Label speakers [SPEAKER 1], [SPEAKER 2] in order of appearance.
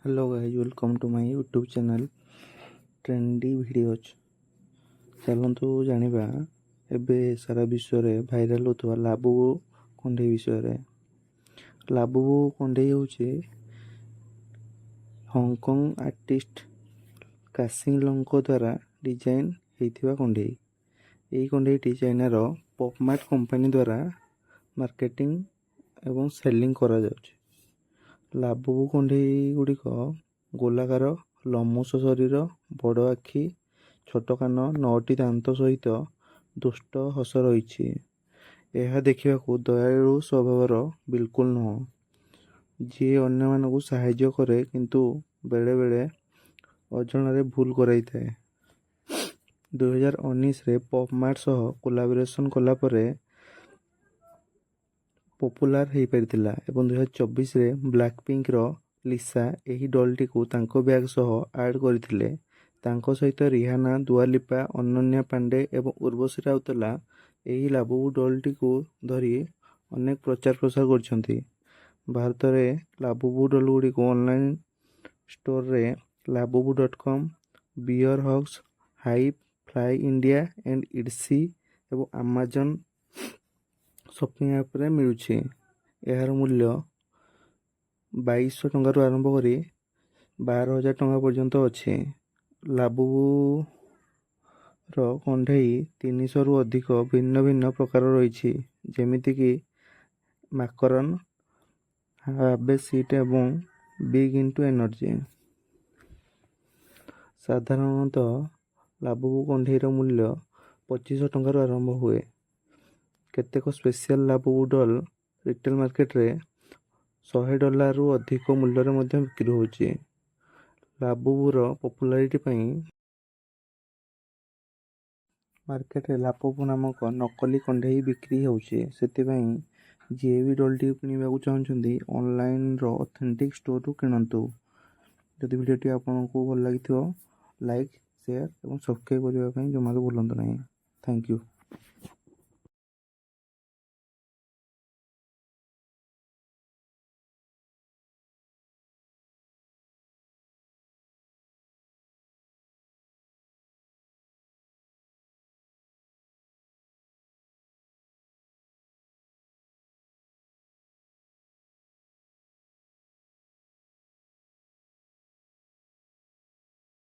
[SPEAKER 1] Hello guys, welcome to my YouTube channel Trendy Videos। ଚାଲନ୍ତୁ ଜାଣିବା ଏବେ ସାରା ବିଶ୍ୱରେ ଭାଇରାଲ୍ ହେଉଥିବା ଲାବୁବୁ କଣ୍ଢେଇ ବିଷୟରେ। ଲାବୁବୁ କଣ୍ଢେଇ ହେଉଛି ହଂକଂ ଆର୍ଟିଷ୍ଟ କାସିଂ ଲଙ୍କ ଦ୍ୱାରା ଡିଜାଇନ୍ ହେଇଥିବା କଣ୍ଢେଇ। ଏହି କଣ୍ଢେଇଟି ଚାଇନାର ପପମାର୍ଟ କମ୍ପାନୀ ଦ୍ୱାରା ମାର୍କେଟିଂ ଏବଂ ସେଲିଂ କରାଯାଉଛି। ଲାବୁବୁ କଣ୍ଢେଇ ଗୁଡ଼ିକ ଗୋଲାକାର, ଲୋମଶ ଶରୀର, ବଡ଼ ଆଖି, ଛୋଟ କାନ, ନଅଟି ଦାନ୍ତ ସହିତ ଦୁଷ୍ଟ ହସ ରହିଛି। ଏହା ଦେଖିବାକୁ ଦୟାଳୁ ସ୍ୱଭାବର ବିଲକୁଲ ନୁହଁ, ଯିଏ ଅନ୍ୟମାନଙ୍କୁ ସାହାଯ୍ୟ କରେ, କିନ୍ତୁ ବେଳେବେଳେ ଅଜଣାରେ ଭୁଲ କରାଇଥାଏ। 2019ରେ ପପମାର୍ଟ ସହ କୋଲାବରେସନ୍ କଲା ପରେ ପପୁଲାର ହେଇପାରିଥିଲା ଏବଂ 2024ରେ ବ୍ଲାକ୍ ପିଙ୍କର ଲିସା ଏହି ଡଲ୍ଟିକୁ ତାଙ୍କ ବ୍ୟାଗ୍ ସହ ଆଡ଼୍ କରିଥିଲେ। ତାଙ୍କ ସହିତ ରିହାନା, ଦୁଆ ଲିପା, ଅନନ୍ୟା ପାଣ୍ଡେ ଏବଂ ଉର୍ବଶୀ ରାଉତେଲା ଏହି ଲାବୁବୁ ଡଲ୍ଟିକୁ ଧରି ଅନେକ ପ୍ରଚାର ପ୍ରସାର କରିଛନ୍ତି। ଭାରତରେ ଲାବୁବୁ ଡଲ୍ ଗୁଡ଼ିକୁ ଅନଲାଇନ୍ ଷ୍ଟୋରରେ labubu.com, beer hugs, hype, fly India and Etsy ଏବଂ ଆମାଜନ୍ ସପିଂ ଆପ୍ରେ ମିଳୁଛି। ଏହାର ମୂଲ୍ୟ 2200 ଟଙ୍କାରୁ ଆରମ୍ଭ କରି 12,000 ଟଙ୍କା ପର୍ଯ୍ୟନ୍ତ ଅଛି। ଲାବୁବୁର କଣ୍ଢେଇ 300ରୁ ଅଧିକ ଭିନ୍ନ ଭିନ୍ନ ପ୍ରକାର ରହିଛି, ଯେମିତିକି ମାକରନ୍, have A seat ଏବଂ ବିଗ୍ ଇଣ୍ଟୁ ଏନର୍ଜି। ସାଧାରଣତଃ ଲାବୁବୁ କଣ୍ଢେଇର ମୂଲ୍ୟ 2500 ଟଙ୍କାରୁ ଆରମ୍ଭ ହୁଏ। କେତେକ ସ୍ପେଶିଆଲ ଲାବୁବୁ ଡଲ୍ ରିଟେଲ ମାର୍କେଟରେ 100 ଡଲାରରୁ ଅଧିକ ମୂଲ୍ୟରେ ମଧ୍ୟ ବିକ୍ରି ହେଉଛି। ଲାବୁବୁର ପପୁଲାରିଟି ପାଇଁ ମାର୍କେଟରେ ଲାବୁବୁ ନାମକ ନକଲି କଣ୍ଢେଇ ବିକ୍ରି ହେଉଛି। ସେଥିପାଇଁ ଯିଏ ବି ଡଲ୍ଟିକୁ କିଣିବାକୁ ଚାହୁଁଛନ୍ତି, ଅନଲାଇନର ଅଥେଣ୍ଟିକ୍ ଷ୍ଟୋରରୁ କିଣନ୍ତୁ। ଯଦି ଭିଡ଼ିଓଟି ଆପଣଙ୍କୁ ଭଲ ଲାଗିଥିବ, ଲାଇକ୍, ସେୟାର ଏବଂ ସବସ୍କ୍ରାଇବ୍ କରିବା ପାଇଁ ଜମାରୁ ଭୁଲନ୍ତୁ ନାହିଁ। Thank you.